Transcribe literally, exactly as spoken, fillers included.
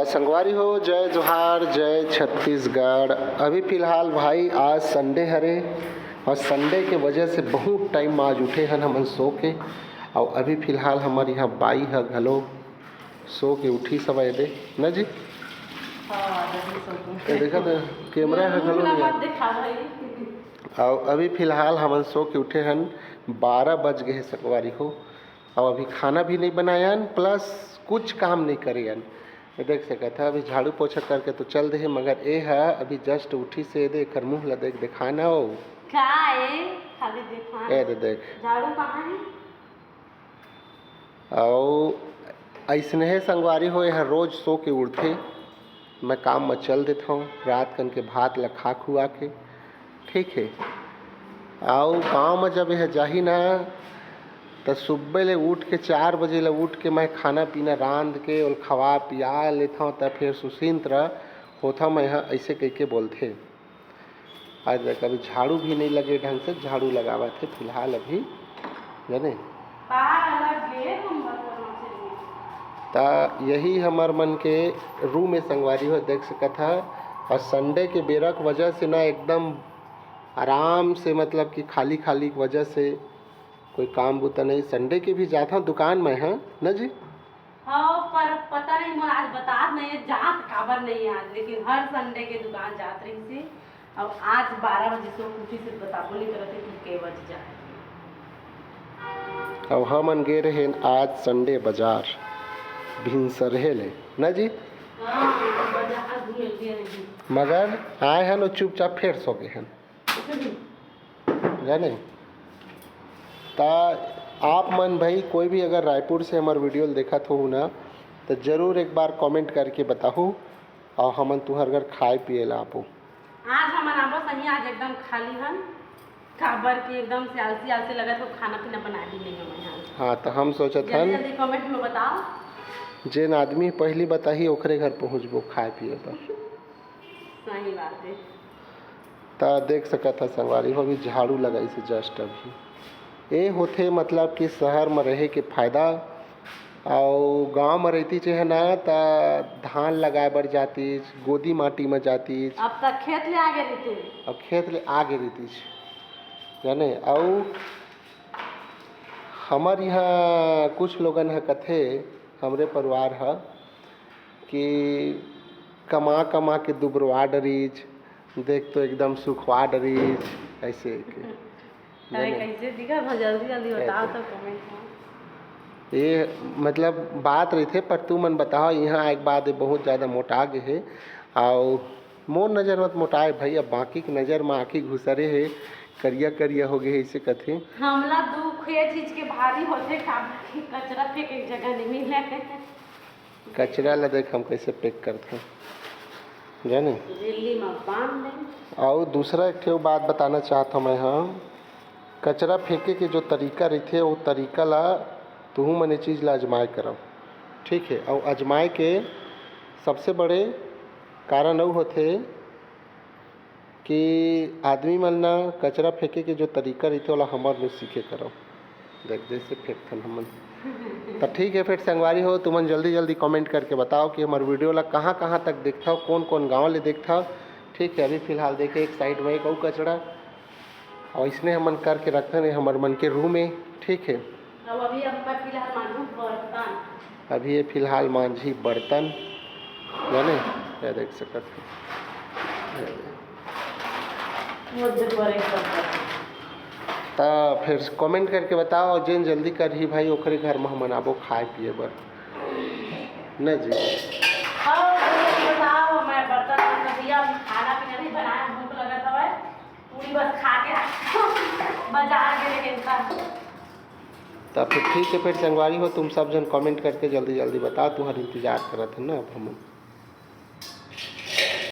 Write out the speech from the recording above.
संगवारी हो, जय जोहार, जय छत्तीसगढ़। अभी फिलहाल भाई आज Sunday हरे और Sunday के वजह से बहुत time आज उठे हन हमन सो के, और अभी फिलहाल हमर यहाँ बाई ह घलो सो के उठी सवा एदे न जी। हाँ, जल्दी सो के। ए देखा तो camera ह घलो नहीं आत। और अभी फिलहाल हमन सो के उठे हन, बारह बज गए हे संगवारी हो, और अभी खाना भी नहीं बनायन, plus कुछ काम नहीं करेन। ये देख सकत ह, अभी झाड़ू पोछा करके तो चल दे हे, मगर ए ह अभी just उठी से दे, एकर मुंह ला देख, देखा ना हो। का ए? खाली देखा। ए दे देख। झाड़ू कहाँ है? अउ अइसने हे संगवारी हो, ए ह रोज सो के उठथे। मैं काम म चल देथव, रात कन के भात ल खा खुआ के, ठीक हे। अउ गाँव म जब ए ह जाही ना, त सुबह ले उठ के, चार बजे ले उठ के मैं खाना पीना रांध के ओल खवा पिया लेथव, त फेर सुसिंत होथव मैं ह, अइसे कहिके बोलथे। आज तक अभी झाड़ू भी नहीं लगे ढंग से, झाड़ू लगावत हे फिलहाल अभी, जाने। बाहर अलग ले हम बस। त यही हमर मन के room में संगवारी हो देख सकत ह। और Sunday के बेरा के वजह से ना एकदम आराम से, मतलब कि खाली खाली के वजह से कोई काम बुता नहीं। Sunday के भी जात हव दुकान में, हाँ न जी? हाँ, पर पता नहीं, मोर आज बतात नहीं है, जात काबर नहीं है आज, लेकिन हर Sunday के दुकान जात रही से। अब आज बारह बजे सो उठी से बताबो नहीं करत है कि के बजे जात है। अब हमन गे रहे आज Sunday बाजार भिनसरहे ले, ना जी? हाँ, बाजार घूमे ले गे रहे। मगर आए हन, वो चुपचाप फेर सो गए हन। जाने? त आप मन भाई कोई भी अगर रायपुर से हमर video ल देखत हो ना, त जरूर एक बार comment करके बताहू, और हमन तुहर घर खाए पिए ला आबो। आज हमन आबो सही, आज एकदम खाली हन, काबर कि एकदम से आलसी आलसी लगत हो, खाना पीना बना भी नहीं हमन आज। हाँ, त हम सोचत जल्दी हन, जल्दी comment में बताओ। जेन आदमी पहली बताही, ओकरे घर पहुँचबो खाए पिए बर। सही बात है। त देख सकत ह संगवारी हो, अभी झाड़ू लगाइस हे just अभी। ए होथे मतलब कि शहर म रहे के फायदा, अउ गाँव म रहितिस हे ना, त धान लगाए बर जातिस, गोदी माटी म जातिस। अब त खेत ले आगे रहितिस। अब खेत ले आगे रहितिस, जाने। अउ हमर इहाँ कुछ लोगन ह कथे, हमरे परिवार ह, कि कमा कमा के दुबरवा डरिस, देख तो एकदम सुखवा डरिस, ऐसे के। अरे, जाने? कैसे दिखत हो? जल्दी जल्दी बताओ ऐसे। तो comment में। ये मतलब बात रहिथे, पर तू मन बताओ, यहाँ एक बात है, बहुत ज्यादा मोटा गे हे, अउ मोर नजर मत मोटाए भाई, अब बाकी के नजर में आँखी घुसरे हे, करिया करिया हो गए हे, ऐसे कथे। हमला दुख ये चीज के भारी होथे, काबर कि कचरा फेंके के जगह नहीं मिले। कचरा ला देख हम कैसे pack करथन, जाने। झिल्ली म बांध दे। अउ दूसरा एक ठे बात बताना चाहत हूँ मैं, हाँ, कचरा फेंके के जो तरीका रहिथे, वो तरीका ला तुहू मन ए चीज ला आजमाए करव, ठीक है। अउ आजमाए के सबसे बड़े कारण अउ होथे कि आदमी मन ना कचरा फेंके के जो तरीका रहिथे, ओला हमर ले सीखे करव। देख, जैसे फेंकथन हमन। त ठीक है, फिर संगवारी हो, तुमन जल्दी जल्दी comment करके बताओ कि हमर video ला कहाँ कहाँ तक देखथव, कौन कौन गाँव ले देखथव। ठीक है, अभी फिलहाल देखे एक side में एक अउ कचरा, और इसने हमन करके रखथन, ये हमर मन के room है, ठीक है। अब अभी अब मैं फिलहाल मांजू बर्तन। अभी ये फिलहाल मांझी बर्तन, जाने, ये देख सकत हो। वो जो बड़े बर्तन। त फिर comment करके बताओ, जेन जल्दी करही भाई, ओकरे घर में हमन आबो खाए पिए बर, न जी? हाँ, जल्दी बताओ, मैं बर्तन मांजू भैया, अभी खाना पीना नहीं बनाया, भूख लगत हवय। पूरी बस खा के बाजार गे रहे का। त फिर ठीक है, फिर संगवारी हो, तुम सब जन comment करके जल्दी जल्दी बताओ, तुम्हार इंतजार करत है ना अब हम।